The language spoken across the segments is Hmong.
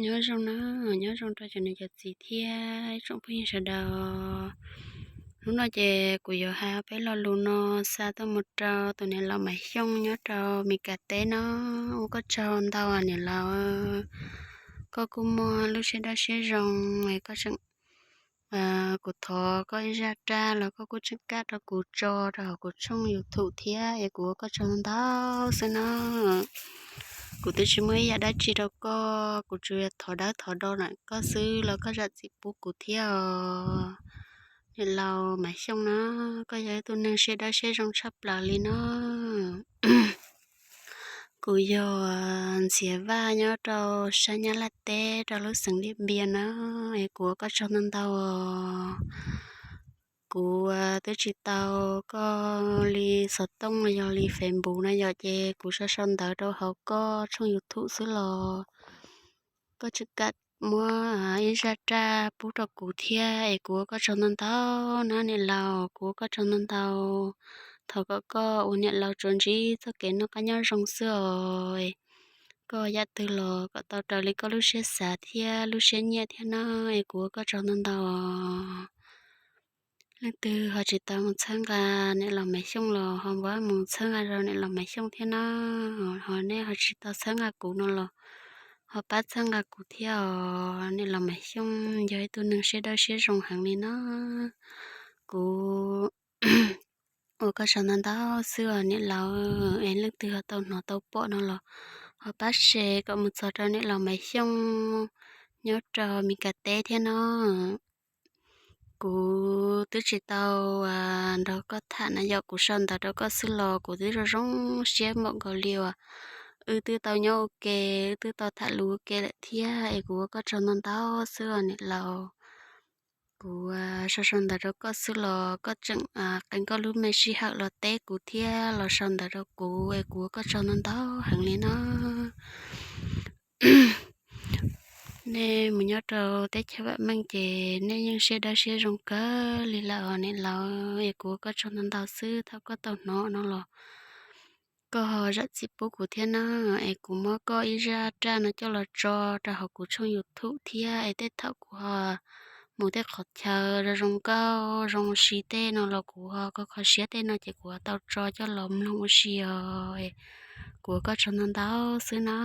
Nyob zoo na, nyob zoo rau cov niam cov txiv thiab ib tsoom phooj ywg sawv daws. Hnub no ces kuv yuav hais peb lo lus no xa tuaj mus rau tus niam laus Maiv Xyooj nyob rau Mes Kas teb no. Ua koj tsaug ntau niam laus, koj kuj muaj lub siab dawb siab zoo es koj tseem, kuv thov koj ib zaj raj los koj kuj tseem kam rau kuv tso rau hauv kuv tshooj YouTube thiab es kuv ua koj tsaug ntau xwb na. Kuv twb tsis muaj ib yam dab tsi rau koj, kuv tsuas yog thov dawb thov do ntawm koj xwb los koj zam txim pub kuv thiab os. Niam laus Maiv Xyooj na, koj yog ib tug neeg siab dawb siab zoo tshaj plaws li no. Kuv yog Ntxhiav Vaj nyob rau sab Nyab Laj teb rau lub xeev Diaj Npias na, es kuv ua koj tsaug ntau ntau os. Kuv twb tsis tau koj li xov tooj los yog li Facebook na yom, ces kuv sau sau ntawv rau hauv koj tshooj YouTube xwb los koj tseem kam muab ib zaj raj pub rau kuv thiab es kuv ua koj tsaug ntau ntau na niam laus, kuv ua koj tsaug ntau ntau. Thov kom koj ua niam laus tsuas ntsib txoj kev noj qab nyob zoo xwb os. Koj yam twg los kom tau raws li koj lub siab xav thiab lub siab nyiam thiab na, es kuv ua koj tsaug ntau ntau. Leej twg ho tsis tau mus txhawb nqa niam laus Maiv Xyooj los ho pab mus txhawb nqa rau niam laus Maiv Xyooj thiab na. Ho nej ho tsis tau txhawb nqa kuv no los ho pab txhawb nqa kuv thiab os. Niam laus Maiv Xyooj yog ib tug neeg siab dawb siab zoo heev li na. Kuv ua koj tsaug ntau ntau xwb os niam laus, es leej twg ho tau hnov tau pom no los ho pab share kom mus txog rau niam laus Maiv Xyooj nyob rau Mes Kas teb thiab no. Kuv twb tsis tau nrog koj tham na yom, kuv sau ntawv rau koj xwb los kuv twb zoo zoo siab npaum nkaus li uas wb twb tau nyob ua ke, wb twb tau tham lus ua ke lawm thiab es kuv ua koj tsaug ntau ntau xwb os niam laus. Kuv sau sau ntawv rau koj xwb los koj tseem qee koj lub me sij hawm los teb kuv thiab los sau ntawv rau kuv es kuv ua koj tsaug ntau ntau heev li no. Nej mus nyob rau teb chaws vam meej ces nej yeej siab dawb siab zoo kawg li lawm os niam laus, es kuv ua koj tsaug ntau ntau xwb. Thaum koj tau hnov no los koj ho zam txim pub kuv thiab na, es kuv muab koj ib zaj raj no coj los tso rau hauv kuv tshooj YouTube thiab, es tej thaum kuv ho mus tej qhov chaw zoo zoo nkauj zoo ua si tej no los kuv ho kho kho siab tej no ces kuv ho tau tso coj los mloog ua si os. Kuv ua koj tsaug ntau ntau xwb na.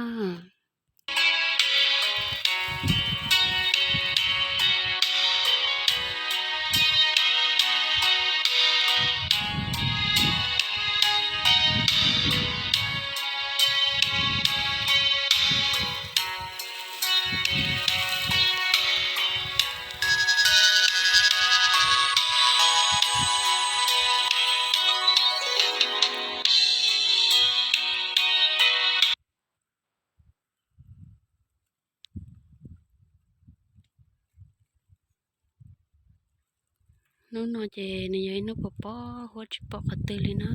Hnub no ces nws yog ib hnub pos pob huab tsis pom qhov twg li na.